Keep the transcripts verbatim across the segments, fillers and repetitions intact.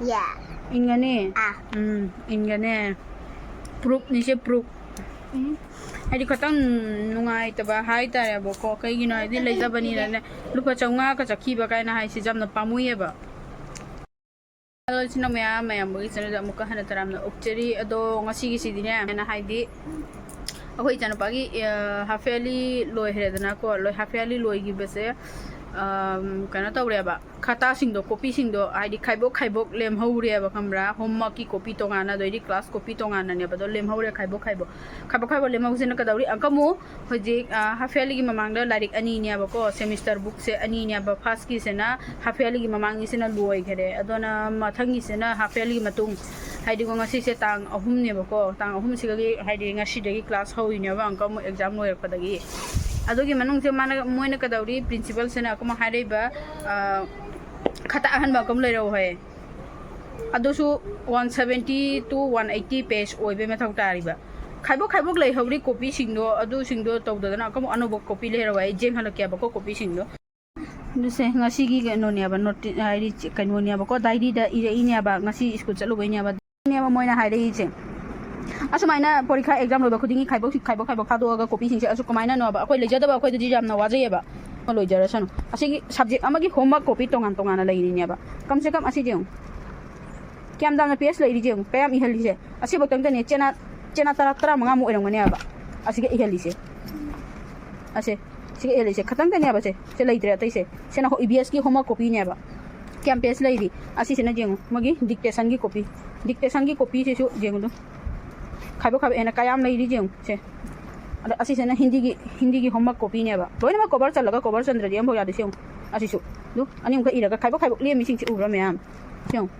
Yeah. ꯏꯟꯒꯅꯤ? ꯑꯥ. ꯎꯝ, ꯏꯟꯒꯅꯤ. Proof ꯅꯤꯁꯦ, proof. ꯎꯝ. ꯍꯥꯏꯗꯤ ꯈꯤꯇꯪ ꯅꯨꯡꯉꯥꯏꯇꯕ ꯍꯥꯏꯇꯥꯔꯦꯕꯀꯣ, ꯀꯩꯒꯤꯅꯣ ꯍꯥꯏꯗꯤ ꯂꯩꯖꯕꯅꯤꯅꯅꯦ. ꯂꯨꯄꯥ ꯆꯥꯝꯃꯉꯥꯒ ꯆꯠꯈꯤꯕ ꯀꯥꯏꯅ ꯍꯥꯏꯁꯤ ꯌꯥꯝꯅ ꯄꯥꯝꯃꯨꯏꯌꯦꯕ. ꯍꯜꯂꯣ ꯏꯆꯤꯟ ꯏꯅꯥꯎ ꯃꯌꯥꯝ, ꯃꯌꯥꯝꯕꯒꯤ ꯆꯦꯅꯦꯜꯗ ꯑꯃꯨꯛꯀ ꯍꯟꯅ ꯇꯔꯥꯝꯅ ꯑꯣꯛꯆꯔꯤ꯫ ꯑꯗꯣ ꯉꯁꯤꯒꯤꯁꯤꯗꯤꯅꯦ, ꯑꯩꯅ ꯍꯥꯏꯗꯤ ꯑꯩꯈꯣꯏ ꯏꯆꯥꯅꯨꯄꯥꯒꯤ half yearly ꯂꯣꯏꯈ꯭ꯔꯦꯗꯅꯀꯣ. ꯂꯣꯏ half yearly ꯂꯣꯏꯈꯤꯕꯁꯦ, ꯑꯝ, ꯀꯩꯅꯣ ꯇꯧꯔꯦꯕ, ꯈꯇꯥꯁꯤꯡꯗꯣ, ꯀꯣꯄꯤꯁꯤꯡꯗꯣ, ꯍꯥꯏꯗꯤ ꯈꯥꯏꯕꯣꯛ ꯈꯥꯏꯕꯣꯛ ꯂꯦꯝꯍꯧꯔꯦꯕ, ꯈꯪꯕ꯭ꯔꯥ? Homeworkꯀꯤ ꯀꯣꯄꯤ ꯇꯣꯉꯥꯟꯅ, ꯑꯗꯩꯗꯤ class ꯀꯣꯄꯤ ꯇꯣꯉꯥꯟꯅꯅꯦꯕ, ꯑꯗꯣ ꯂꯦꯝꯍꯧꯔꯦ ꯈꯥꯏꯕꯣꯛ ꯈꯥꯏꯕꯣꯛ. ꯈꯥꯏꯕꯣꯛ ꯈꯥꯏꯕꯣꯛ ꯂꯦꯝꯍꯧꯕꯁꯤꯅ ꯀꯩꯗꯧꯔꯤ? ꯑꯪꯀ ꯑꯃꯨꯛ ꯍꯧꯖꯤꯛ half yearlyꯒꯤ ꯃꯃꯥꯡꯗ ꯂꯥꯏꯔꯤꯛ ꯑꯅꯤꯅꯦꯕꯀꯣ, semester bookꯁꯦ ꯑꯅꯤꯅꯦꯕ. Firstꯀꯤꯁꯤꯅ half yearlyꯒꯤ ꯃꯃꯥꯡꯒꯤꯁꯤꯅ ꯂꯣꯏꯈꯔꯦ, ꯑꯗꯨꯅ ꯃꯊꯪꯒꯤꯁꯤꯅ half yearlyꯒꯤ ꯃꯇꯨꯡ, ꯍꯥꯏꯗꯤꯀꯣ ꯉꯁꯤꯁꯦ ꯇꯥꯡ ꯑꯍꯨꯝꯅꯦꯕꯀꯣ, ꯇꯥꯡ ꯑꯍꯨꯝꯁꯤꯗꯒꯤ, ꯍꯥꯏꯗꯤ ꯉꯁꯤꯗꯒꯤ class ꯍꯧꯔꯤꯅꯦꯕ, ꯑꯪꯀ ꯑꯃꯨꯛ exam ꯂꯣꯏꯔꯛꯄꯗꯒꯤ. ꯑꯗꯨꯒꯤ ꯃꯅꯨꯡꯁꯦ ꯃꯥꯅ, ꯃꯣꯏꯅ ꯀꯩꯗꯧꯔꯤ, principalꯁꯤꯅ ꯑꯩꯈꯣꯏ ꯍꯥꯏꯔꯛꯏꯕ, ꯑ, ꯈꯇꯥ ꯑꯍꯟꯕ ꯑꯪꯀ ꯑꯃ ꯂꯩꯔꯛꯎ ꯍꯥꯏ. ꯑꯗꯨꯁꯨ one seventy to one eighty page ꯑꯣꯏꯕꯩ ꯃꯊꯧ ꯇꯥꯔꯤꯕ. ꯈꯥꯏꯕꯣꯛ ꯈꯥꯏꯕꯣꯛ ꯂꯩꯍꯧꯔꯤ ꯀꯣꯄꯤꯁꯤꯡꯗꯣ, ꯑꯗꯨꯁꯤꯡꯗꯣ ꯇꯧꯗꯗꯅ ꯑꯪꯀ ꯑꯃꯨꯛ ꯑꯅꯧꯕ ꯀꯣꯄꯤ ꯂꯩꯔꯛꯎ ꯍꯥꯏ. ꯌꯦꯡꯍꯜꯂꯛꯀꯦꯕꯀꯣ ꯀꯣꯄꯤꯁꯤꯡꯗꯣ. ꯑꯗꯨꯁꯦ ꯉꯁꯤꯒꯤ ꯀꯩꯅꯣꯅꯦꯕ, ꯅꯣꯇꯤ-, ꯍꯥꯏꯗꯤ ꯀꯩꯅꯣꯅꯦꯕꯀꯣ, diaryꯗ ꯏꯔꯛꯏꯅꯦꯕ, ꯉꯁꯤ school ꯆꯠꯂꯨꯕꯩꯅꯦꯕ. ꯅꯦꯕ ꯃꯣꯏꯅ ꯍꯥꯏꯔꯛꯏꯁꯦ. ꯑꯁꯨꯃꯥꯏꯅ ꯄꯔꯤꯈꯥ exam ꯂꯣꯏꯕ ꯈꯨꯗꯤꯡꯒꯤ ꯈꯥꯏꯕꯣꯛ ꯈꯥꯏꯕꯣꯛ ꯈꯥꯏꯕꯣꯛ ꯊꯥꯗꯣꯛꯑꯒ ꯀꯣꯄꯤꯁꯤꯡꯁꯦ ꯑꯁꯨ ꯀꯃꯥꯏꯅꯅꯣꯕ? ꯑꯩꯈꯣꯏ ꯂꯩꯖꯗꯕ ꯑꯩꯈꯣꯏꯗꯗꯤ ꯌꯥꯝꯅ ꯋꯥꯖꯩꯌꯦꯕ꯫ ꯂꯣꯏꯖꯔꯁꯅꯨ꯫ ꯑꯁꯤꯒꯤ subject ꯑꯃꯒꯤ homework copy ꯇꯣꯉꯥꯟ ꯇꯣꯉꯥꯟꯅ ꯂꯩꯔꯤꯅꯦꯕ꯫ ꯀꯝ ꯁꯦ ꯀꯝ ꯑꯁꯤꯁꯦ ꯌꯦꯡꯉꯨ꯫ ꯀꯌꯥꯝ ꯌꯥꯝꯅ page ꯂꯩꯔꯤꯁꯦ ꯌꯦꯡꯉꯨ꯫ ꯀꯌꯥꯝ ꯏꯍꯜꯂꯤꯁꯦ? ꯑꯁꯤꯐꯧꯇꯪꯗꯅꯦ ꯆꯦꯅꯥ, ꯆꯦꯅꯥ ꯇꯔꯥ, ꯇꯔꯥꯃꯉꯥꯃꯨꯛ ꯑꯣꯏꯔꯝꯒꯅꯦꯕ꯫ ꯑꯁꯤꯒ ꯏꯍꯜꯂꯤꯁꯦ꯫ ꯑꯁꯦ꯫ ꯁꯤꯒ ꯏꯍꯜꯂꯤꯁꯦ ꯈꯇꯪꯗꯅꯦꯕ ꯁꯦ꯫ ꯁꯦ ꯂꯩꯇ꯭ꯔꯦ ꯑꯇꯩꯁꯦ꯫ ꯁꯤꯅ ꯍꯣ-, EVSꯀꯤ homework copyꯅꯦꯕ꯫ ꯀꯌꯥꯝ page ꯂꯩꯔꯤ? ꯑꯁꯤꯁꯤꯅ ꯌꯦꯡꯉꯨ꯫ ꯃꯣꯏꯒꯤ dictationꯒꯤ copy꯫ Dictationꯒꯤ copyꯁꯤꯁꯨ ꯌꯦꯡꯉꯨ ꯑꯗꯨꯝ꯫ ꯈꯥꯏꯕꯣꯛ ꯈꯥꯏꯕꯣꯛ ꯍꯦꯟꯅ ꯀꯌꯥꯝ ꯂꯩꯔꯤ ꯌꯦꯡꯉꯨ꯫ ꯁꯦ꯫ ꯑꯗꯣ ꯑꯁꯤꯁꯤꯅ ꯍꯤꯟꯗꯤꯒꯤ, ꯍꯤꯟꯗꯤꯒꯤ homework copyꯅꯦꯕ꯫ ꯂꯣꯏꯅꯃꯛ cover ꯆꯜꯂꯒ cover ꯆꯟꯗ꯭ꯔꯗꯤ ꯑꯝꯐꯥꯎ ꯌꯥꯗꯦ꯫ ꯁꯤ ꯌꯦꯡꯉꯨ꯫ ꯑꯁꯤꯁꯨ꯫ ꯑꯗꯨ ꯑꯅꯤ ꯑꯍꯨꯝꯈꯛ ꯏꯔꯒ ꯈꯥꯏꯕꯣꯛ ꯈꯥꯏꯕꯣꯛ ꯂꯦꯝꯃꯤꯁꯤꯡꯁꯤ ꯎꯕ꯭ꯔꯥ ꯃꯌꯥꯝ? ꯁꯤ ꯌꯦꯡꯉꯨ꯫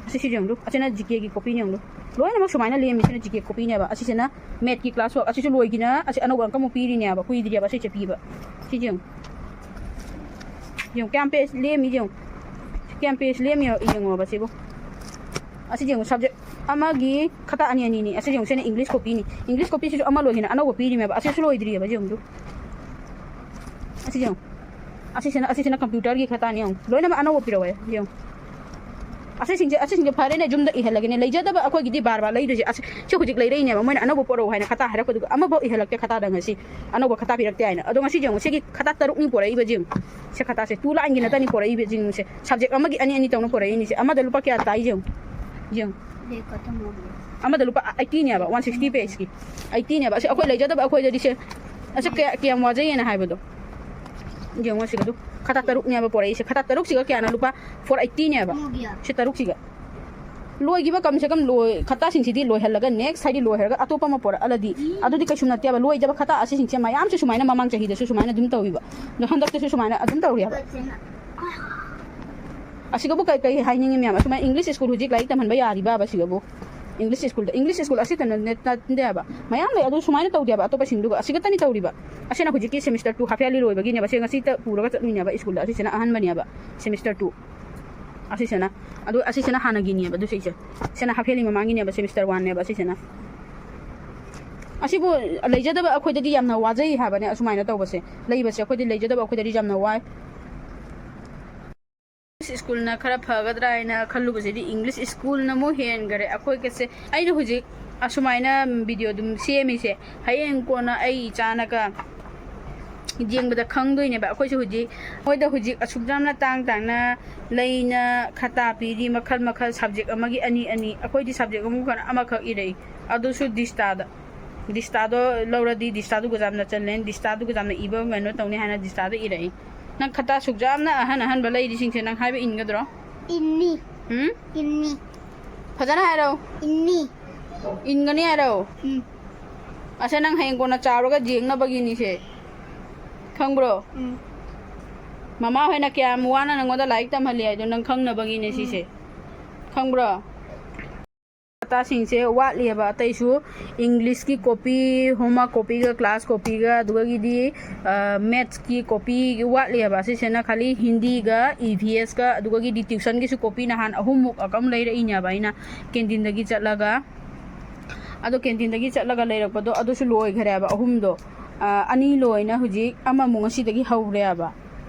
ꯑꯁꯤꯁꯨ ꯌꯦꯡꯉꯨ꯫ ꯑꯁꯤꯅ GKꯒꯤ copyꯅꯦ ꯌꯦꯡꯉꯨ꯫ ꯂꯣꯏꯅꯃꯛ ꯁꯨꯃꯥꯏꯅ ꯂꯦꯝꯃꯤꯁꯤꯅ GK copyꯅꯦꯕ꯫ ꯑꯁꯤꯁꯤꯅ mathꯀꯤ class work꯫ ꯑꯁꯤꯁꯨ ꯂꯣꯏꯈꯤꯅ ꯑꯁꯤ ꯑꯅꯧꯕ ꯑꯪꯀ ꯑꯃꯨꯛ ꯄꯤꯔꯤꯅꯦꯕ꯫ ꯀꯨꯏꯗ꯭ꯔꯤꯑꯕ ꯑꯁꯤꯁꯦ ꯄꯤꯕ꯫ ꯁꯤ ꯌꯦꯡꯉꯨ꯫ ꯌꯦꯡꯉꯨ ꯀꯌꯥꯝ page ꯂꯦꯝꯃꯤ ꯌꯦꯡꯉꯨ꯫ ꯀꯌꯥꯝ page ꯂꯦꯝꯃꯤ ꯌꯦꯡꯉꯣꯕ ꯁꯤꯕꯨ꯫ ꯑꯁꯤ ꯌꯦꯡꯉꯨ subject ꯑꯃꯒꯤ ꯈꯇꯥ ꯑꯅꯤ ꯑꯅꯤꯅꯤ꯫ ꯑꯁꯤ ꯌꯦꯡꯉꯨ ꯁꯤꯅ English copyꯅꯤ꯫ English copyꯁꯤꯁꯨ ꯑꯃ ꯂꯣꯏꯈꯤꯅ ꯑꯅꯧꯕ ꯄꯤꯔꯤꯃꯦꯕ꯫ ꯑꯁꯤꯁꯨ ꯂꯣꯏꯗ꯭ꯔꯤꯑꯕ ꯌꯦꯡꯉꯨ꯫ ꯑꯁꯤ ꯌꯦꯡꯉꯨ꯫ ꯑꯁꯤꯁꯤꯅ, ꯑꯁꯤꯁꯤꯅ computerꯒꯤ ꯈꯇꯥꯅꯤ ꯌꯦꯡꯉꯨ꯫ ꯂꯣꯏꯅꯃꯛ ꯑꯅꯧꯕ ꯄꯤꯔꯛꯑꯣ ꯌꯦꯡꯉꯨ꯫ ꯑꯁꯤꯁꯤꯡꯁꯦ ꯑꯁꯤꯁꯤꯡꯁꯦ ꯐꯔꯦꯅꯦ, ꯌꯨꯝꯗ ꯏꯍꯜꯂꯒꯦꯅꯦ꯫ ꯂꯩꯖꯗꯕ ꯑꯩꯈꯣꯏꯒꯤꯗꯤ ꯕꯥꯔ ꯕꯥꯔ ꯂꯩꯗꯣꯏꯁꯦ꯫ ꯑꯁꯤ ꯁꯤ ꯍꯧꯖꯤꯛ ꯂꯩꯔꯛꯏꯅꯦꯕ, ꯃꯣꯏꯅ ꯑꯅꯧꯕ ꯄꯣꯔꯛꯎ ꯍꯥꯏꯅ ꯈꯇꯥ ꯍꯥꯏꯔꯛꯄꯗꯨꯒ ꯑꯃꯐꯥꯎ ꯏꯍꯜꯂꯛꯇꯦ ꯈꯇꯥꯗ꯫ ꯉꯁꯤ ꯑꯅꯧꯕ ꯈꯇꯥ ꯄꯤꯔꯛꯇꯦ ꯍꯥꯏꯅ꯫ ꯑꯗꯣ ꯉꯁꯤ ꯌꯦꯡꯉꯨ, ꯁꯤꯒꯤ ꯈꯇꯥ ꯇꯔꯨꯛꯅꯤ ꯄꯣꯔꯛꯏꯕ꯫ ꯌꯦꯡꯉꯨ, ꯁꯤ ꯈꯇꯥꯁꯦ ꯇꯨ ꯂꯥꯏꯟꯒꯤ ꯅꯠꯇꯅꯤ ꯄꯣꯔꯛꯏꯕ꯫ ꯌꯦꯡꯉꯨꯁꯦ, ꯁꯕꯖꯦꯛ ꯑꯃꯒꯤ ꯑꯅꯤ ꯑꯅꯤ ꯇꯧꯅ ꯄꯣꯔꯛꯏꯅꯤꯁꯦ꯫ ꯑꯃꯗ ꯂꯨꯄꯥ ꯀꯌꯥ ꯇꯥꯏ ꯌꯦꯡꯉꯨ꯫ ꯌꯦꯡꯉꯨ, ꯑꯃꯗ ꯂꯨꯄꯥ ꯑꯩꯠꯇꯤꯅꯦꯕ, ꯋꯥꯟ ꯁꯤꯛꯁꯇꯤ ꯄꯦꯖꯀꯤ ꯑꯩꯠꯇꯤꯅꯦꯕ꯫ ꯑꯁꯤ ꯑꯩꯈꯣꯏ ꯂꯩꯖꯗꯕ ꯑꯩꯈꯣꯏꯗꯗꯤ ꯁꯦ, ꯑꯁꯤ ꯀꯌꯥ ꯀꯌꯥꯝ ꯋꯥꯖꯩꯌꯦꯅ ꯍꯥꯏꯕꯗꯣ꯫ ꯌꯦꯡꯉꯣ, ꯁꯤꯒꯗꯨ ꯈꯇꯥ ꯇꯔꯨꯛꯅꯦꯕ ꯄꯣꯔꯛꯏꯁꯦ꯫ ꯈꯇꯥ ꯇꯔꯨꯛꯁꯤꯒ ꯀꯌꯥꯅꯣ? ꯂꯨꯄꯥ ꯐꯣꯔ ꯑꯩꯠꯇꯤꯅꯦꯕ꯫ ꯁꯤ ꯇꯔꯨꯛꯁꯤꯒ ꯂꯣꯏꯈꯤꯕ ꯀꯝꯁꯦ ꯀꯝ ꯂꯣꯏ, ꯈꯇꯥꯁꯤꯡꯁꯤꯗꯤ ꯂꯣꯏꯍꯜꯂꯒ ꯅꯦꯛꯁ ꯍꯥꯏꯗꯤ ꯂꯣꯏꯍꯜꯂꯒ ꯑꯇꯣꯞꯄ ꯑꯃ ꯄꯣꯔꯛꯑꯂꯗꯤ ꯑꯗꯨꯗꯤ ꯀꯩꯁꯨ ꯅꯠꯇꯦꯕ꯫ ꯂꯣꯏꯗꯕ ꯈꯇꯥ ꯑꯁꯤꯁꯤꯡꯁꯦ ꯃꯌꯥꯝꯁꯨ ꯁꯨꯃꯥꯏꯅ ꯃꯃꯥꯡ ꯆꯍꯤꯗꯁꯨ ꯁꯨꯃꯥꯏꯅ ꯑꯗꯨꯝ ꯇꯧꯋꯤꯕ꯫ ꯑꯗꯣ ꯍꯟꯗꯛꯇꯁꯨ ꯁꯨꯃꯥꯏꯅ ꯑꯗꯨꯝ ꯇꯧꯔꯤꯑꯕ꯫ ꯑꯁꯤꯒꯕꯨ ꯀꯩ ꯀꯩ ꯍꯥꯏꯅꯤꯡꯉꯤ ꯃꯌꯥꯝ? ꯑꯁꯨꯃꯥꯏꯅ ꯏꯪꯂꯤꯁ ꯁ꯭ꯀꯨꯜ ꯍꯧꯖꯤꯛ ꯂꯥꯏꯔꯤꯛ ꯇꯝꯍꯟꯕ ꯌꯥꯔꯤꯕꯕ ꯑꯁꯤꯒꯕꯨ? ꯏꯪꯂꯤꯁ ꯁ꯭ꯀꯨꯜꯗ, ꯏꯪꯂꯤꯁ ꯁ꯭ꯀꯨꯜ ꯑꯁꯤꯇ ꯅꯠ-, ꯅꯠꯇꯦꯕ, ꯃꯌꯥꯝ ꯂꯩ꯫ ꯑꯗꯨ ꯁꯨꯃꯥꯏꯅ ꯇꯧꯗꯦꯕ ꯑꯇꯣꯞꯄꯁꯤꯡꯗꯨꯒ, ꯑꯁꯤꯒꯇꯅꯤ ꯇꯧꯔꯤꯕ꯫ ꯑꯁꯤꯅ ꯍꯧꯖꯤꯛꯀꯤ ꯁꯦꯃꯤꯁꯇꯔ ꯇꯨ ꯍꯥꯐ ꯌꯔꯂꯤ ꯂꯣꯏꯕꯒꯤꯅꯦꯕ꯫ ꯁꯤ ꯉꯁꯤꯇ ꯄꯨꯔꯒ ꯆꯠꯂꯨꯏꯅꯦꯕ ꯁ꯭ꯀꯨꯜꯗ꯫ ꯑꯁꯤꯁꯤꯅ ꯑꯍꯥꯟꯕꯅꯦꯕ, ꯁꯦꯃꯤꯁꯇꯔ ꯇꯨ꯫ ꯑꯁꯤꯁꯤꯅ, ꯑꯗꯨ ꯑꯁꯤꯁꯤꯅ ꯍꯥꯟꯅꯒꯤꯅꯦꯕ꯫ ꯑꯗꯨ ꯁꯤꯁꯦ, ꯁꯤꯅ ꯍꯥꯐ ꯌꯔꯂꯤ ꯃꯃꯥꯡꯒꯤꯅꯦꯕ, ꯁꯦꯃꯤꯁꯇꯔ ꯋꯥꯟꯅꯦꯕ ꯑꯁꯤꯁꯤꯅ꯫ ꯑꯁꯤꯕꯨ ꯂꯩꯖꯗꯕ ꯑꯩꯈꯣꯏꯗꯗꯤ ꯌꯥꯝꯅ ꯋꯥꯖꯩ ꯍꯥꯏꯕꯅꯦ ꯑꯁꯨꯃꯥꯏꯅ ꯇꯧꯕꯁꯦ꯫ ꯂꯩꯕꯁꯦ ꯑꯩꯈꯣꯏꯗꯤ, ꯂꯩꯖꯗꯕ ꯑꯩꯈꯣꯏꯗꯗꯤ ꯌꯥꯝꯅ ꯋꯥꯏ꯫ ꯏꯪꯂꯤꯁ ꯁ꯭ꯀꯨꯜꯅ ꯈꯔ ꯐꯒꯗ꯭ꯔꯥ ꯍꯥꯏꯅ ꯈꯜꯂꯨꯕꯁꯤꯗꯤ ꯏꯪꯂꯤꯁ ꯁ꯭ꯀꯨꯜꯅ ꯑꯃꯨꯛ ꯍꯦꯟꯈꯔꯦ ꯑꯩꯈꯣꯏꯒꯁꯦ꯫ ꯑꯩꯅ ꯍꯧꯖꯤꯛ ꯑꯁꯨꯃꯥꯏꯅ ꯚꯤꯗꯤꯑꯣ ꯑꯗꯨꯝ ꯁꯦꯝꯃꯤꯁꯦ, ꯍꯌꯦꯡ ꯀꯣꯟꯅ ꯑꯩ ꯏꯆꯥꯅꯒ ꯌꯦꯡꯕꯗ ꯈꯪꯗꯣꯏꯅꯦꯕ꯫ ꯑꯩꯈꯣꯏꯁꯨ ꯍꯧꯖꯤꯛ ꯃꯣꯏꯗ ꯍꯧꯖꯤꯛ ꯑꯁꯨꯛ ꯌꯥꯝꯅ ꯇꯥꯡ ꯇꯥꯡꯅ ꯂꯩꯅ, ꯈꯇꯥ ꯄꯤꯔꯤ, ꯃꯈꯜ ꯃꯈꯜ, ꯁꯕꯖꯦꯛ ꯑꯃꯒꯤ ꯑꯅꯤ ꯑꯅꯤ, ꯑꯩꯈꯣꯏꯗꯤ ꯁꯕꯖꯦꯛ ꯑꯃꯈꯛ ꯑꯃꯈꯛ ꯏꯔꯛꯏ, ꯑꯗꯨꯁꯨ ꯗꯤꯁꯇꯥꯗ꯫ ꯗꯤꯁꯇꯥꯗꯨꯒ ꯌꯥꯝꯅ ꯆꯜꯂꯦ, ꯗꯤꯁꯇꯥꯗꯨꯒ ꯌꯥꯝꯅ ꯏꯕ ꯀꯩꯅꯣ ꯇꯧꯅꯤ ꯍꯥꯏꯅ ꯗꯤꯁꯇꯥꯗ ꯏꯔꯛꯏ꯫ ꯅꯪ ꯈꯇꯥ ꯁꯨꯛ ꯌꯥꯝꯅ ꯑꯍꯟ ꯑꯍꯟꯕ ꯂꯩꯔꯤꯁꯤꯡꯁꯦ ꯅꯪ ꯍꯥꯏꯕ ꯏꯟꯒꯗ꯭ꯔꯣ? ꯏꯟꯅꯤ꯫ ꯎꯝ? ꯏꯟꯅꯤ꯫ ꯐꯖꯅ ꯍꯥꯏꯔꯣ꯫ ꯏꯟꯅꯤ꯫ ꯏꯟꯒꯅꯤ ꯍꯥꯏꯔꯣ꯫ ꯎꯝ꯫ ꯑꯁꯦ ꯅꯪ ꯍꯌꯦꯡ ꯀꯣꯟꯅ ꯆꯥꯎꯔꯒ ꯌꯦꯡꯅꯕꯒꯤꯅꯤꯁꯦ꯫ ꯈꯪꯕ꯭ꯔꯣ? ꯎꯝ꯫ ꯃꯃꯥ ꯍꯣꯏꯅ ꯀꯌꯥꯝ ꯋꯥꯅ ꯅꯪꯉꯣꯟꯗ ꯂꯥꯏꯔꯤꯛ ꯇꯝꯍꯜꯂꯤ ꯍꯥꯏꯗꯣ ꯅꯪ ꯈꯪꯅꯕꯒꯤꯅꯦ ꯎꯝ꯫ ꯁꯤꯁꯦ꯫ ꯈꯪꯕ꯭ꯔꯣ? ꯈꯇꯥꯁꯤꯡꯁꯦ ꯋꯥꯠꯂꯤꯑꯕ꯫ ꯑꯇꯩꯁꯨ ꯏꯪꯂꯤꯁꯀꯤ ꯀꯣꯄꯤ, ꯍꯣꯝꯋꯥꯔꯛ ꯀꯣꯄꯤꯒ, ꯀ꯭ꯂꯥꯁ ꯀꯣꯄꯤꯒ, ꯑꯗꯨꯒꯒꯤꯗꯤ, ꯑ, ꯃꯦꯠꯁꯀꯤ ꯀꯣꯄꯤ ꯋꯥꯠꯂꯤꯑꯕ꯫ ꯑꯁꯤꯁꯤꯅ ꯈꯥꯂꯤ ꯍꯤꯟꯗꯤꯒ, ꯏ ꯚꯤ ꯑꯦꯁꯀ, ꯑꯗꯨꯒꯒꯤꯗꯤ ꯇ꯭ꯌꯨꯁꯟꯒꯤꯁꯨ ꯀꯣꯄꯤ ꯅꯍꯥꯟ ꯑꯍꯨꯝꯃꯨꯛ ꯑꯀꯝ ꯂꯩꯔꯛꯏꯅꯦꯕ ꯑꯩꯅ ꯀꯦꯟꯇꯤꯟꯗꯒꯤ ꯆꯠꯂꯒ꯫ ꯑꯗꯣ ꯀꯦꯟꯇꯤꯟꯗꯒꯤ ꯆꯠꯂꯒ ꯂꯩꯔꯛꯄꯗꯣ ꯑꯗꯨꯁꯨ ꯂꯣꯏꯈ꯭ꯔꯦꯕ ꯑꯍꯨꯝꯗꯣ꯫ ꯑ, ꯑꯅꯤ ꯂꯣꯏꯅ ꯍꯧꯖꯤꯛ ꯑꯃꯃꯨꯛ ꯉꯁꯤꯗꯒꯤ ꯍꯧꯔꯦꯕ꯫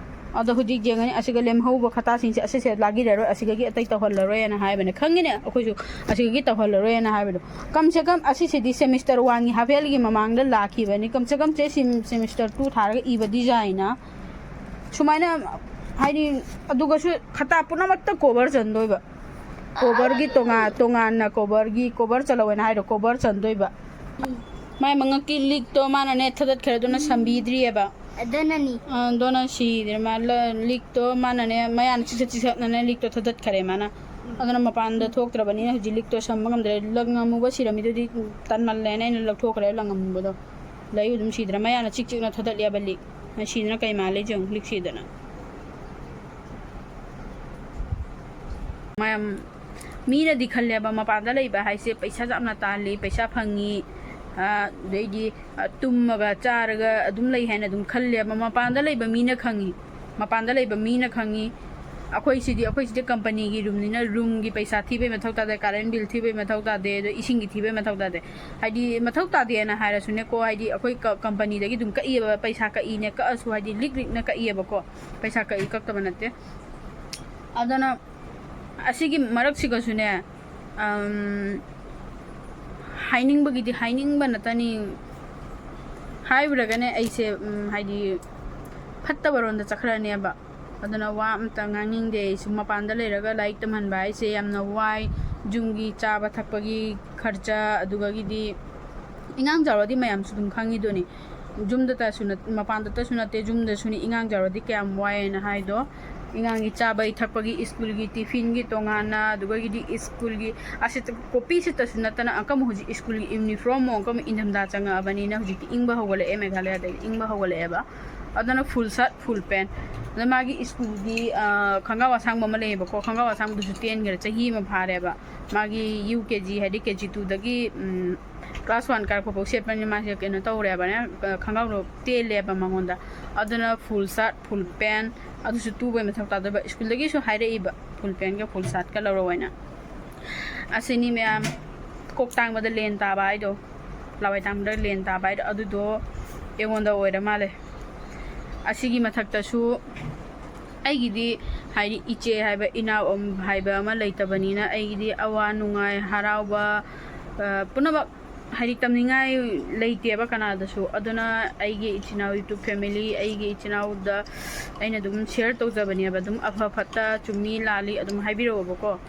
ꯑꯗꯣ ꯍꯧꯖꯤꯛ ꯌꯦꯡꯉꯅꯤ, ꯑꯁꯤꯒ ꯂꯦꯝꯍꯧꯕ ꯈꯇꯥꯁꯤꯡꯁꯦ ꯑꯁꯤꯁꯦ ꯂꯥꯒꯤꯔꯔꯣꯏ, ꯑꯁꯤꯗꯒꯤ ꯑꯇꯩ ꯇꯧꯍꯜꯂꯔꯣꯏꯅ ꯍꯥꯏꯕꯅꯦ꯫ ꯈꯪꯉꯤꯅꯦ ꯑꯩꯈꯣꯏꯁꯨ, ꯑꯁꯤꯗꯒꯤ ꯇꯧꯍꯜꯂꯔꯣꯏꯅ ꯍꯥꯏꯕꯗꯣ꯫ ꯀꯝ ꯁꯦ ꯀꯝ ꯑꯁꯤꯁꯤꯗꯤ ꯁꯦꯃꯤꯁꯇꯔ ꯋꯥꯟꯒꯤ ꯍꯥꯐ ꯌꯔꯒꯤ ꯃꯃꯥꯡꯗ ꯂꯥꯛꯈꯤꯕꯅꯤ꯫ ꯀꯝ ꯁꯦ ꯀꯝ ꯁꯦ ꯁꯦꯃꯤꯁꯇꯔ ꯇꯨ ꯊꯥꯔꯒ ꯏꯕ ꯗꯤꯖꯥꯏꯟꯅ ꯁꯨꯃꯥꯏꯅ, ꯍꯥꯏꯗꯤ, ꯑꯗꯨꯒꯁꯨ ꯈꯇꯥ ꯄꯨꯝꯅꯃꯛꯇ ꯀꯣꯚꯔ ꯆꯟꯗꯣꯏꯕ꯫ ꯀꯣꯚꯔꯒꯤ ꯇꯣꯉꯥꯟ ꯇꯣꯉꯥꯟꯅ ꯀꯣꯚꯔꯒꯤ, ꯀꯣꯚꯔ ꯆꯠꯂꯧꯋꯦꯅ ꯍꯥꯏꯔꯣ, ꯀꯣꯚꯔ ꯆꯟꯗꯣꯏꯕ꯫ ꯃꯥꯏ ꯃꯉꯛꯀꯤ ꯂꯤꯛꯇꯣ ꯃꯥꯅꯅꯦ ꯊꯗꯠꯈ꯭ꯔꯦ, ꯑꯗꯨꯅ ꯁꯝꯕꯤꯗ꯭ꯔꯤꯑꯕ꯫ ꯑꯗꯨꯅꯅꯤ꯫ ꯑ, ꯑꯗꯨꯅ ꯁꯤꯗ꯭ꯔꯦ꯫ ꯃꯥ ꯂ-, ꯂꯤꯛꯇꯣ ꯃꯥꯅꯅꯦ, ꯃꯌꯥꯅ ꯆꯤꯛꯁꯠ ꯆꯤꯛꯁꯠꯅꯅꯦ ꯂꯤꯛꯇꯣ ꯊꯗꯠꯈꯔꯦ ꯃꯥꯅ꯫ ꯑꯗꯨꯅ ꯃꯄꯥꯟꯗ ꯊꯣꯛꯇ꯭ꯔꯕꯅꯤꯅ ꯍꯧꯖꯤꯛ ꯂꯤꯛꯇꯣ ꯁꯝꯕ ꯉꯝꯗ꯭ꯔꯦ꯫ ꯂꯪ ꯑꯃꯨꯕ ꯁꯤꯔꯝꯃꯤꯗꯨꯗꯤ ꯇꯟꯃꯜꯂꯦꯅ ꯑꯩꯅ ꯂꯧꯊꯣꯛꯈ꯭ꯔꯦ ꯂꯪ ꯑꯃꯨꯕꯗꯣ꯫ ꯂꯩ ꯑꯗꯨꯝ ꯁꯤꯗ꯭ꯔꯦ꯫ ꯃꯌꯥꯅ ꯆꯤꯛ ꯆꯤꯛꯅ ꯊꯗꯠꯂꯦꯕ ꯂꯤꯛ꯫ ꯁꯤꯗꯅ ꯀꯩ ꯃꯥꯜꯂꯦ ꯌꯦꯡꯉꯨ, ꯂꯤꯛ ꯁꯤꯗꯅ꯫ ꯃꯌꯥꯝ, ꯃꯤꯅꯗꯤ ꯈꯜꯂꯦꯕ ꯃꯄꯥꯟꯗ ꯂꯩꯕ ꯍꯥꯏꯁꯦ ꯄꯩꯁꯥꯁꯨ ꯌꯥꯝꯅ ꯇꯥꯜꯂꯤ, ꯄꯩꯁꯥ ꯐꯪꯉꯤ, ꯑ, ꯑꯗꯩꯗꯤ, ꯑ, ꯇꯨꯝꯃꯒ ꯆꯥꯔꯒ ꯑꯗꯨꯝ ꯂꯩ ꯍꯥꯏꯅ ꯑꯗꯨꯝ ꯈꯜꯂꯦꯕ꯫ ꯃꯄꯥꯟꯗ ꯂꯩꯕ ꯃꯤꯅ ꯈꯪꯉꯤ꯫ ꯃꯄꯥꯟꯗ ꯂꯩꯕ ꯃꯤꯅ ꯈꯪꯉꯤ꯫ ꯑꯩꯈꯣꯏꯁꯤꯗꯤ, ꯑꯩꯈꯣꯏꯁꯤꯗꯤ ꯀꯝꯄꯅꯤꯒꯤ ꯔꯨꯝꯅꯤꯅ ꯔꯨꯝꯒꯤ ꯄꯩꯁꯥ ꯊꯤꯕꯩ ꯃꯊꯧ ꯇꯥꯗꯦ, ꯀꯔꯦꯟ ꯕꯤꯜ ꯊꯤꯕꯩ ꯃꯊꯧ ꯇꯥꯗꯦ, ꯑꯗꯣ ꯏꯁꯤꯡꯒꯤ ꯊꯤꯕꯩ ꯃꯊꯧ ꯇꯥꯗꯦ꯫ ꯍꯥꯏꯗꯤ ꯃꯊꯧ ꯇꯥꯗꯦꯅ ꯍꯥꯏꯔꯁꯨꯅꯦꯀꯣ, ꯍꯥꯏꯗꯤ ꯑꯩꯈꯣꯏ ꯀ-, ꯀꯝꯄꯅꯤꯗꯒꯤ ꯑꯗꯨꯝ ꯀꯛꯏꯑꯕ, ꯄꯩꯁꯥ ꯀꯛꯏꯅꯦ, ꯀꯛꯑꯁꯨ ꯍꯥꯏꯗꯤ ꯂꯤꯛ ꯂꯤꯛꯅ ꯀꯛꯏꯑꯕꯀꯣ, ꯄꯩꯁꯥ ꯀꯛꯏ ꯀꯛꯇꯕ ꯅꯠꯇꯦ꯫ ꯑꯗꯨꯅ ꯑꯁꯤꯒꯤ ꯃꯔꯛꯁꯤꯒꯁꯨꯅꯦ, ꯑꯝ, ꯍꯥꯏꯅꯤꯡꯕꯒꯤꯗꯤ ꯍꯥꯏꯅꯤꯡꯕ ꯅꯠꯇꯅꯤ꯫ ꯍꯥꯏꯔꯨꯔꯒꯅꯦ ꯑꯩꯁꯦ, ꯎꯝ, ꯍꯥꯏꯗꯤ ꯐꯠꯇꯕꯔꯣꯝꯗ ꯆꯠꯈ꯭ꯔꯅꯦꯕ꯫ ꯑꯗꯨꯅ ꯋꯥ ꯑꯝꯇ ꯉꯥꯡꯅꯤꯡꯗꯦ꯫ ꯑꯩꯁꯨ ꯃꯄꯥꯟꯗ ꯂꯩꯔꯒ ꯂꯥꯏꯔꯤꯛ ꯇꯝꯍꯟꯕ ꯍꯥꯏꯁꯦ ꯌꯥꯝꯅ ꯋꯥꯏ꯫ ꯌꯨꯝꯒꯤ ꯆꯥꯕ ꯊꯛꯄꯒꯤ ꯈꯔꯆ, ꯑꯗꯨꯗꯒꯤꯗꯤ ꯏꯉꯥꯡ ꯆꯥꯎꯔꯗꯤ ꯃꯌꯥꯝꯁꯨ ꯑꯗꯨꯝ ꯈꯪꯉꯤꯗꯨꯅꯤ꯫ ꯌꯨꯝꯗꯇꯁꯨ ꯅꯠ-, ꯃꯄꯥꯟꯗꯇꯁꯨ ꯅꯠꯇꯦ, ꯌꯨꯝꯗꯁꯨꯅꯤ ꯏꯉꯥꯡ ꯆꯥꯎꯔꯗꯤ ꯀꯌꯥꯝ ꯋꯥꯏꯑꯦꯅ ꯍꯥꯏꯗꯣ꯫ ꯏꯉꯥꯡꯒꯤ ꯆꯥꯕꯒꯤ ꯊꯛꯄꯒꯤ, ꯁ꯭ꯀꯨꯜꯒꯤ ꯇꯤꯐꯤꯟꯒꯤ ꯇꯣꯉꯥꯟꯅ, ꯑꯗꯨꯗꯒꯤꯗꯤ ꯁ꯭ꯀꯨꯜꯒꯤ ꯑꯁꯤ ꯀꯣꯄꯤꯁꯤꯇꯁꯨ ꯅꯠꯇꯅ ꯑꯪꯀꯝ ꯍꯧꯖꯤꯛ ꯁ꯭ꯀꯨꯜꯒꯤ ꯌꯨꯅꯤꯐꯣꯔꯝ ꯑꯃꯨꯛ ꯑꯪꯀꯝ ꯏꯪꯊꯝꯊꯥ ꯆꯪꯉꯛꯑꯕꯅꯤꯅ ꯍꯧꯖꯤꯛꯇꯤ ꯏꯪꯕ ꯍꯧꯒꯠꯂꯛꯑꯦ, ꯃꯦꯘꯥꯂꯌꯥꯗꯗꯤ ꯏꯪꯕ ꯍꯧꯒꯠꯂꯛꯑꯦꯕ꯫ ꯑꯗꯨꯅ ꯐꯨꯜ ꯁꯥꯔꯠ, ꯐꯨꯜ ꯄꯦꯟ꯫ ꯑꯗ ꯃꯥꯒꯤ ꯁ꯭ꯀꯨꯜꯒꯤ, ꯑ, ꯈꯣꯡꯒ꯭ꯔꯥꯎ ꯑꯁꯥꯡꯕ ꯑꯃ ꯂꯩꯌꯦꯕꯀꯣ, ꯈꯣꯡꯒ꯭ꯔꯥꯎ ꯑꯁꯥꯡꯕꯗꯨꯁꯨ ꯇꯦꯟꯈ꯭ꯔꯦ, ꯆꯍꯤ ꯑꯃ ꯐꯥꯔꯦꯕ꯫ ꯃꯥꯒꯤ ꯌꯨ ꯀꯦ ꯖꯤ, ꯍꯥꯏꯗꯤ ꯀꯦ ꯖꯤ ꯇꯨꯗꯒꯤ, ꯎꯝ, ꯀ꯭ꯂꯥꯁ ꯋꯥꯟ ꯀꯥꯔꯛꯄ ꯐꯥꯎ ꯁꯦꯠꯄꯅꯤꯅ ꯃꯥꯁꯦ ꯀꯩꯅꯣ ꯇꯧꯔꯦꯕꯅꯦ, ꯈꯣꯡꯒ꯭ꯔꯥꯎꯗꯣ ꯇꯦꯜꯂꯦꯕ ꯃꯉꯣꯟꯗ꯫ ꯑꯗꯨꯅ ꯐꯨꯜ ꯁꯥꯔꯠ, ꯐꯨꯜ ꯄꯦꯟ, ꯑꯗꯨꯁꯨ ꯇꯨꯕꯩ ꯃꯊꯧ ꯇꯥꯗꯕ꯫ ꯁ꯭ꯀꯨꯜꯗꯒꯤꯁꯨ ꯍꯥꯏꯔꯛꯏꯕ, ꯐꯨꯜ ꯄꯦꯟꯒ ꯐꯨꯜ ꯁꯥꯔꯠꯀ ꯂꯧꯔꯛꯑꯣꯅ꯫ ꯑꯁꯤꯅꯤ ꯃꯌꯥꯝ, ꯀꯣꯛ ꯇꯥꯡꯕꯗ ꯂꯦꯟ ꯇꯥꯕ ꯍꯥꯏꯗꯣ, ꯂꯋꯥꯏ ꯇꯥꯡꯕꯗ ꯂꯦꯟ ꯇꯥꯕ ꯍꯥꯏꯗꯣ, ꯑꯗꯨꯗꯣ ꯑꯩꯉꯣꯟꯗ ꯑꯣꯏꯔ ꯃꯥꯜꯂꯦ꯫ ꯑꯁꯤꯒꯤ ꯃꯊꯛꯇꯁꯨ ꯑꯩꯒꯤꯗꯤ, ꯍꯥꯏꯗꯤ, ꯏꯆꯦ ꯍꯥꯏꯕ, ꯏꯅꯥꯎ ꯑꯝ-, ꯍꯥꯏꯕ ꯑꯃ ꯂꯩꯇꯕꯅꯤꯅ, ꯑꯩꯒꯤꯗꯤ ꯑꯋꯥ ꯅꯨꯡꯉꯥꯏ, ꯍꯔꯥꯎꯕ, ꯑ, ꯄꯨꯝꯅꯃꯛ, ꯍꯥꯏꯗꯤ, ꯇꯝꯅꯤꯡꯉꯥꯏ ꯂꯩꯇꯦꯕ ꯀꯅꯥꯗꯁꯨ꯫ ꯑꯗꯨꯅ ꯑꯩꯒꯤ ꯏꯆꯤꯟ ꯏꯅꯥꯎ, YouTube family, ꯑꯩꯒꯤ ꯏꯆꯤꯟ ꯏꯅꯥꯎꯗ ꯑꯩꯅ ꯑꯗꯨꯝ share ꯇꯧꯖꯕꯅꯦꯕ꯫ ꯑꯗꯨꯝ ꯑꯐ ꯐꯠꯇ, ꯆꯨꯝꯃꯤ ꯂꯥꯜꯂꯤ ꯑꯗꯨꯝ ꯍꯥꯏꯕꯤꯔꯛꯑꯣꯕꯀꯣ꯫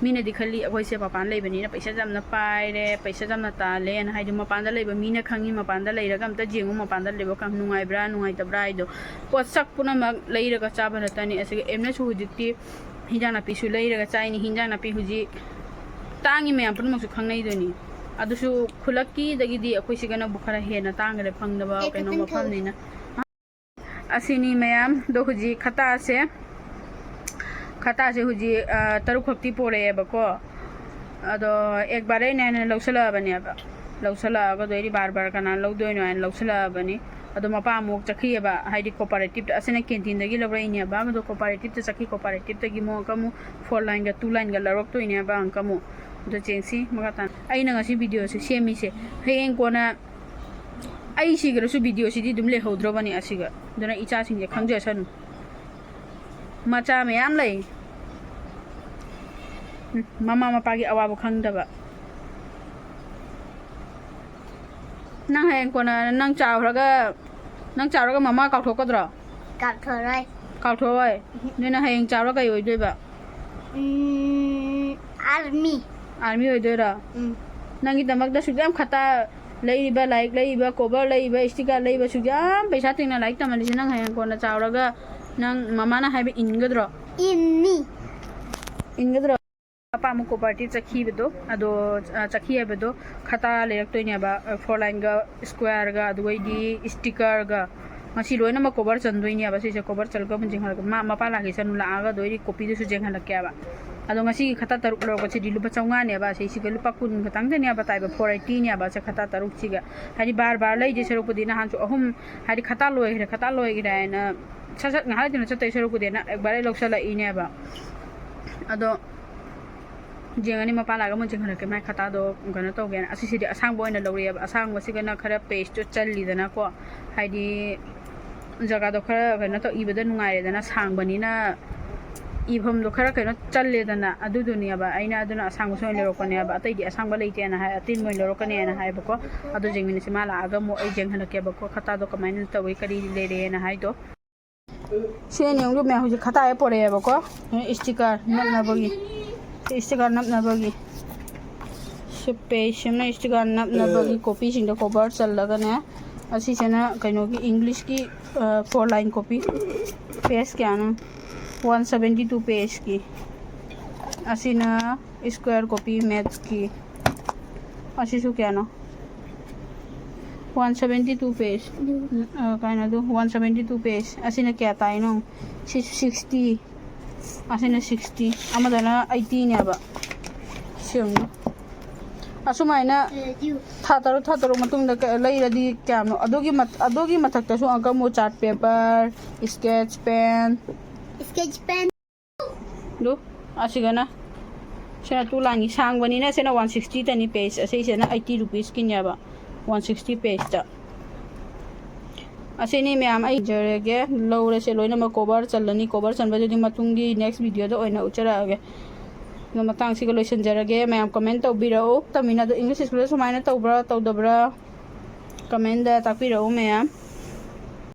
ꯃꯤꯅꯗꯤ ꯈꯜꯂꯤ ꯑꯩꯈꯣꯏꯁꯦ ꯃꯄꯥꯟ ꯂꯩꯕꯅꯤꯅ ꯄꯩꯁꯥ ꯌꯥꯝꯅ ꯄꯥꯏꯔꯦ, ꯄꯩꯁꯥ ꯌꯥꯝꯅ ꯇꯥꯜꯂꯦꯅ꯫ ꯍꯥꯏꯗꯤ, ꯃꯄꯥꯟꯗ ꯂꯩꯕ ꯃꯤꯅ ꯈꯪꯉꯤ, ꯃꯄꯥꯟꯗ ꯂꯩꯔꯒ ꯑꯝꯇ ꯌꯦꯡꯉꯨ, ꯃꯄꯥꯟꯗ ꯂꯩꯕ ꯀꯝ-, ꯅꯨꯡꯉꯥꯏꯕ꯭ꯔꯥ ꯅꯨꯡꯉꯥꯏꯇꯕ꯭ꯔꯥ ꯍꯥꯏꯗꯣ꯫ ꯄꯣꯠꯁꯛ ꯄꯨꯝꯅꯃꯛ ꯂꯩꯔꯒ ꯆꯥꯕ ꯅꯠꯇꯅꯤ꯫ ꯑꯁꯤꯒ ꯑꯦꯝꯅꯁꯨ ꯍꯧꯖꯤꯛꯇꯤ ꯍꯤꯟꯖꯥꯡ ꯅꯥꯄꯤꯁꯨ ꯂꯩꯔꯒ ꯆꯥꯏꯅꯤ꯫ ꯍꯤꯟꯖꯥꯡ ꯅꯥꯄꯤ ꯍꯧꯖꯤꯛ ꯇꯥꯡꯉꯤ, ꯃꯌꯥꯝ ꯄꯨꯝꯅꯃꯛꯁꯨ ꯈꯪꯅꯩꯗꯨꯅꯤ꯫ ꯑꯗꯨꯁꯨ ꯈꯨꯜꯂꯛꯀꯤꯗꯒꯤꯗꯤ ꯑꯩꯈꯣꯏ ꯁꯤꯒꯅꯕꯨ ꯈꯔ ꯍꯦꯟꯅ ꯇꯥꯡꯈ꯭ꯔꯦ, ꯐꯪꯗꯕ ꯑꯦ, ꯀꯩꯅꯣ ꯈꯤꯇꯪ ꯃꯐꯝꯅꯤꯅ꯫ ꯑꯁꯤꯅꯤ ꯃꯌꯥꯝ꯫ ꯑꯗꯣ ꯍꯧꯖꯤꯛ ꯈꯇꯥꯁꯦ, ꯈꯇꯥꯁꯦ ꯍꯧꯖꯤꯛ, ꯑ, ꯇꯔꯨꯛ ꯈꯛꯇꯤ ꯄꯣꯔꯛꯑꯦꯕꯀꯣ꯫ ꯑꯗꯣ ꯑꯦꯛ ꯕꯥꯔꯦ ꯑꯩꯅ ꯍꯥꯏꯅ ꯂꯧꯁꯜꯂꯛꯑꯕꯅꯦꯕ꯫ ꯂꯧꯁꯜꯂꯛꯑꯒ ꯑꯗꯣ ꯑꯩꯗꯤ ꯕꯥꯔ ꯕꯥꯔ ꯀꯅꯥꯅ ꯂꯧꯗꯣꯏꯅꯣ ꯍꯥꯏꯅ ꯂꯧꯁꯜꯂꯛꯑꯕꯅꯤ꯫ ꯑꯗꯣ ꯃꯄꯥ ꯑꯃꯨꯛ ꯆꯠꯈꯤꯑꯕ, ꯍꯥꯏꯗꯤ cooperative ꯇ, ꯑꯁꯤꯅ canteen ꯗꯒꯤ ꯂꯧꯔꯛꯏꯅꯦꯕ꯫ ꯑꯗꯣ cooperative ꯇ ꯆꯠꯈꯤ, cooperative ꯇꯒꯤ ꯑꯃꯨꯛ ꯑꯃꯨꯛ four line ꯒ two line ꯒ ꯂꯧꯔꯛꯇꯣꯏꯅꯦꯕ ꯑꯃꯨꯛꯀ ꯑꯃꯨꯛ꯫ ꯑꯗꯣ ꯆꯦꯡꯁꯤ ꯃꯈꯥ ꯇꯥꯅ꯫ ꯑꯩꯅ ꯉꯁꯤ video ꯁꯦ ꯁꯦꯝꯃꯤꯁꯦ, ꯍꯌꯦꯡ ꯀꯣꯟꯅ ꯑꯩ ꯁꯤꯈ꯭ꯔꯁꯨ video ꯁꯤꯗꯤ ꯑꯗꯨꯝ ꯂꯩꯍꯧꯗ꯭ꯔꯕꯅꯤ ꯑꯁꯤꯒ꯫ ꯑꯗꯨꯅ ꯏꯆꯥꯁꯤꯡꯁꯦ ꯈꯪꯖꯁꯅꯨ꯫ ꯃꯆꯥ ꯃꯌꯥꯝ ꯂꯩ꯫ ꯎꯝ, ꯃꯃꯥ ꯃꯄꯥꯒꯤ ꯑꯋꯥꯕ ꯈꯪꯗꯕ꯫ ꯅꯪ ꯍꯌꯦꯡ ꯀꯣꯟꯅ ꯅꯪ ꯆꯥꯎꯔꯒ, ꯅꯪ ꯆꯥꯎꯔꯒ ꯃꯃꯥ ꯀꯥꯎꯊꯣꯛꯀꯗ꯭ꯔꯣ? ꯀꯥꯎꯊꯣꯛꯑꯣꯏ꯫ ꯀꯥꯎꯊꯣꯛꯑꯣꯏ? ꯎꯝ꯫ ꯑꯗꯨꯅ ꯍꯌꯦꯡ ꯆꯥꯎꯔ ꯀꯩ ꯑꯣꯏꯗꯣꯏꯕ? ꯎꯝ, army꯫ Army ꯑꯣꯏꯗꯣꯏꯔꯣ? ꯎꯝ꯫ ꯅꯪꯒꯤꯗꯃꯛꯇ ꯁꯨꯛ ꯌꯥꯝ ꯈꯇꯥ ꯂꯩꯔꯤꯕ, ꯂꯥꯏꯔꯤꯛ ꯂꯩꯔꯤꯕ, cover ꯂꯩꯔꯤꯕ, sticker ꯂꯩꯕ, ꯁꯨꯛ ꯌꯥꯝ ꯄꯩꯁꯥ ꯇꯤꯡꯅ ꯂꯥꯏꯔꯤꯛ ꯇꯝꯍꯜꯂꯤꯁꯦ, ꯅꯪ ꯍꯌꯦꯡ ꯀꯣꯟꯅ ꯆꯥꯎꯔꯒ ꯅꯪ ꯃꯃꯥꯅ ꯍꯥꯏꯕ ꯏꯟꯒꯗ꯭ꯔꯣ? ꯏꯟꯅꯤ꯫ ꯏꯟꯒꯗ꯭ꯔꯣ? ꯃꯄꯥ ꯑꯃꯨꯛ cooperative ꯆꯠꯈꯤꯕꯗꯣ, ꯑꯗꯣ, ꯑ, ꯆꯠꯈꯤ ꯍꯥꯏꯕꯗꯣ, ꯈꯇꯥ ꯂꯩꯔꯛꯇꯣꯏꯅꯦꯕ, ꯑ, four line ꯒ, square ꯒ, ꯑꯗꯨꯒꯩꯗꯤ sticker ꯒ꯫ ꯉꯁꯤ ꯂꯣꯏꯅꯃꯛ cover ꯆꯟꯗꯣꯏꯅꯦꯕ꯫ ꯁꯤꯁꯦ cover ꯆꯜꯂꯒ ꯑꯃꯨꯛ ꯌꯦꯡꯍꯜꯂꯛꯀꯦ꯫ ꯃꯥ, ꯃꯄꯥ ꯂꯥꯛꯈꯤ ꯁꯅꯨ ꯂꯥꯛꯑꯒ ꯑꯗꯨ ꯑꯩꯗꯤ copy ꯗꯨꯁꯨ ꯌꯦꯡꯍꯜꯂꯛꯀꯦꯕ꯫ ꯑꯗꯣ ꯉꯁꯤꯒꯤ ꯈꯇꯥ ꯇꯔꯨꯛ ꯂꯧꯔꯛꯄꯁꯤꯗꯤ ꯂꯨꯄꯥ ꯆꯥꯝꯃꯉꯥꯅꯦꯕ꯫ ꯁꯤꯁꯤꯒ ꯂꯨꯄꯥ ꯀꯨꯟ ꯈꯛꯇꯪꯗꯅꯦꯕ ꯇꯥꯏꯕ, four eighty ꯅꯦꯕ ꯁꯦ ꯈꯇꯥ ꯇꯔꯨꯛꯁꯤꯒ꯫ ꯍꯥꯏꯗꯤ ꯕꯥꯔ ꯕꯥꯔ ꯂꯩꯗꯣꯏ ꯁꯔꯨꯛꯄꯨꯗꯤ ꯅꯍꯥꯟꯁꯨ ꯑꯍꯨꯝ, ꯍꯥꯏꯗꯤ ꯈꯇꯥ ꯂꯣꯏꯈ꯭ꯔꯦ, ꯈꯇꯥ ꯂꯣꯏꯈ꯭ꯔꯦ ꯍꯥꯏꯅ ꯁꯠ ꯁꯠ ꯉꯥꯏꯍꯥꯛ ꯂꯩꯇꯅ ꯆꯠꯇꯣꯏ ꯁꯔꯨꯛꯄꯨꯗꯤꯅ ꯑꯦꯛꯕꯥꯔꯦ ꯂꯧꯁꯜꯂꯛꯏꯅꯦꯕ꯫ ꯑꯗꯣ ꯌꯦꯡꯉꯅꯤ, ꯃꯄꯥ ꯂꯥꯛꯑꯒ ꯑꯃꯨꯛ ꯌꯦꯡꯍꯜꯂꯛꯀꯦ ꯃꯥꯏ ꯈꯇꯥꯗꯣ ꯀꯩꯅꯣ ꯇꯧꯒꯦꯅ꯫ ꯑꯁꯤꯁꯤꯗꯤ ꯑꯁꯥꯡꯕ ꯑꯣꯏꯅ ꯂꯧꯔꯛꯑꯦꯕ꯫ ꯑꯁꯥꯡꯕꯁꯤꯒꯅ ꯈꯔ page ꯇꯣ ꯆꯜꯂꯤꯗꯅꯀꯣ, ꯍꯥꯏꯗꯤ ꯖꯒꯥꯗꯣ ꯈꯔ ꯀꯩꯅꯣ ꯇꯧ, ꯏꯕꯗ ꯅꯨꯡꯉꯥꯏꯔꯦꯗꯅ, ꯁꯥꯡꯕꯅꯤꯅ ꯏꯐꯝꯗꯣ ꯈꯔ ꯀꯩꯅꯣ ꯆꯜꯂꯦꯗꯅ, ꯑꯗꯨꯗꯨꯅꯦꯕ꯫ ꯑꯩꯅ ꯑꯗꯨꯅ ꯑꯁꯥꯡꯕꯁꯨ ꯑꯣꯏꯅ ꯂꯧꯔꯛꯄꯅꯦꯕ, ꯑꯇꯩꯗꯤ ꯑꯁꯥꯡꯕ ꯂꯩꯇꯦꯅ ꯍꯥꯏ, ꯑꯇꯦꯟꯕ ꯑꯣꯏꯅ ꯂꯧꯔꯛꯀꯅꯦꯅ ꯍꯥꯏꯕꯀꯣ꯫ ꯑꯗꯨ ꯌꯦꯡꯃꯤꯟꯅꯁꯤ, ꯃꯥ ꯂꯥꯛꯑꯒ ꯑꯃꯨꯛ ꯑꯩ ꯌꯦꯡꯍꯜꯂꯛꯀꯦꯕꯀꯣ, ꯈꯇꯥꯗꯣ ꯀꯃꯥꯏꯅ ꯇꯧꯏ, ꯀꯔꯤ ꯂꯩꯔꯦꯅ ꯍꯥꯏꯗꯣ꯫ ꯁꯤ ꯑꯅꯤ ꯑꯍꯨꯝꯗꯨ ꯃꯌꯥꯝ ꯍꯧꯖꯤꯛ ꯈꯇꯥ ꯍꯦꯛ ꯄꯣꯔꯛꯑꯦꯕꯀꯣ꯫ ꯏꯁꯇꯤꯀꯔ ꯅꯞꯅꯕꯒꯤ, ꯁꯤ ꯏꯁꯇꯤꯀꯔ ꯅꯞꯅꯕꯒꯤ, ꯁꯤ ꯄꯦꯖ ꯑꯃꯅ ꯏꯁꯇꯤꯀꯔ ꯅꯞꯅꯕꯒꯤ ꯀꯣꯄꯤꯁꯤꯡꯗꯣ ꯀꯣꯕꯔ ꯆꯜꯂꯒꯅꯦ꯫ ꯑꯁꯤꯁꯤꯅ ꯀꯩꯅꯣꯒꯤ, ꯏꯪꯂꯤꯁꯀꯤ ꯐꯣꯔ ꯂꯥꯏꯟ ꯀꯣꯄꯤ꯫ ꯄꯦꯖ ꯀꯌꯥꯅꯣ? ꯋꯥꯟ ꯁꯕꯦꯟꯇꯤ ꯇꯨ ꯄꯦꯖꯀꯤ꯫ ꯑꯁꯤꯅ ꯁ꯭ꯀ꯭ꯋꯦꯔ ꯀꯣꯄꯤ ꯃꯦꯠꯁꯀꯤ꯫ ꯑꯁꯤꯁꯨ ꯀꯌꯥꯅꯣ? One seventy two page. ꯀꯩꯅꯣꯗꯨ, ꯋꯥꯟ ꯁꯕꯦꯟꯇꯤ ꯇꯨ ꯄꯦꯖ꯫ ꯑꯁꯤꯅ ꯀꯌꯥ ꯇꯥꯏꯅꯣ? ꯁꯤꯁꯨ ꯁꯤꯛꯁꯇꯤ꯫ ꯑꯁꯤꯅ ꯁꯤꯛꯁꯇꯤ꯫ ꯑꯃꯗꯅ ꯑꯩꯠꯇꯤꯅꯦꯕ꯫ ꯁꯤ ꯌꯦꯡꯉꯨ꯫ ꯑꯁꯨꯃꯥꯏꯅ ꯊꯥ ꯇꯔꯨꯛ, ꯊꯥ ꯇꯔꯨꯛ ꯃꯇꯨꯡꯗ ꯀ-, ꯂꯩꯔꯗꯤ ꯀꯌꯥꯝꯅꯣ? ꯑꯗꯨꯒꯤ ꯃꯠ-, ꯑꯗꯨꯒꯤ ꯃꯊꯛꯇꯁꯨ ꯑꯪꯀ ꯑꯃꯨꯛ, chart paper, sketch pen. Sketch pen. ꯑꯗꯨ ꯑꯁꯤꯒꯅ, ꯁꯤꯅ ꯇꯨ ꯂꯥꯏꯟꯒꯤ ꯁꯥꯡꯕꯅꯤꯅ, ꯁꯤꯅ ꯋꯥꯟ ꯁꯤꯛꯁꯇꯤꯗꯅꯤ ꯄꯦꯖ, ꯑꯁꯤꯁꯤꯅ ꯑꯩꯠꯇꯤ ꯔꯨꯄꯤꯁꯀꯤꯅꯦꯕ, ꯋꯥꯟ ꯁꯤꯛꯁꯇꯤ ꯄꯦꯖꯇ꯫ ꯑꯁꯤꯅꯤ ꯃꯌꯥꯝ, ꯑꯩ ꯏꯖꯔꯒꯦ, ꯂꯧꯔꯁꯦ ꯂꯣꯏꯅꯃꯛ꯫ ꯀꯣꯕꯔ ꯆꯜꯂꯅꯤ, ꯀꯣꯕꯔ ꯆꯟꯕꯗꯨꯗꯤ ꯃꯇꯨꯡꯒꯤ ꯅꯦꯛꯁ ꯚꯤꯗꯤꯑꯣꯗ ꯑꯣꯏꯅ ꯎꯠꯆꯔꯛꯑꯒꯦ꯫ ꯑꯗꯣ ꯃꯇꯥꯡꯁꯤꯒ ꯂꯣꯏꯁꯤꯟꯖꯔꯒꯦ꯫ ꯃꯌꯥꯝ ꯀꯃꯦꯟ ꯇꯧꯕꯤꯔꯛꯎ, ꯇꯝꯃꯤꯟꯅꯗꯣ ꯏꯪꯂꯤꯁ ꯁ꯭ꯀꯨꯜꯗ ꯁꯨꯃꯥꯏꯅ ꯇꯧꯕ꯭ꯔꯥ ꯇꯧꯗꯕ꯭ꯔꯥ, ꯀꯃꯦꯟꯗ ꯇꯥꯛꯄꯤꯔꯛꯎ ꯃꯌꯥꯝ꯫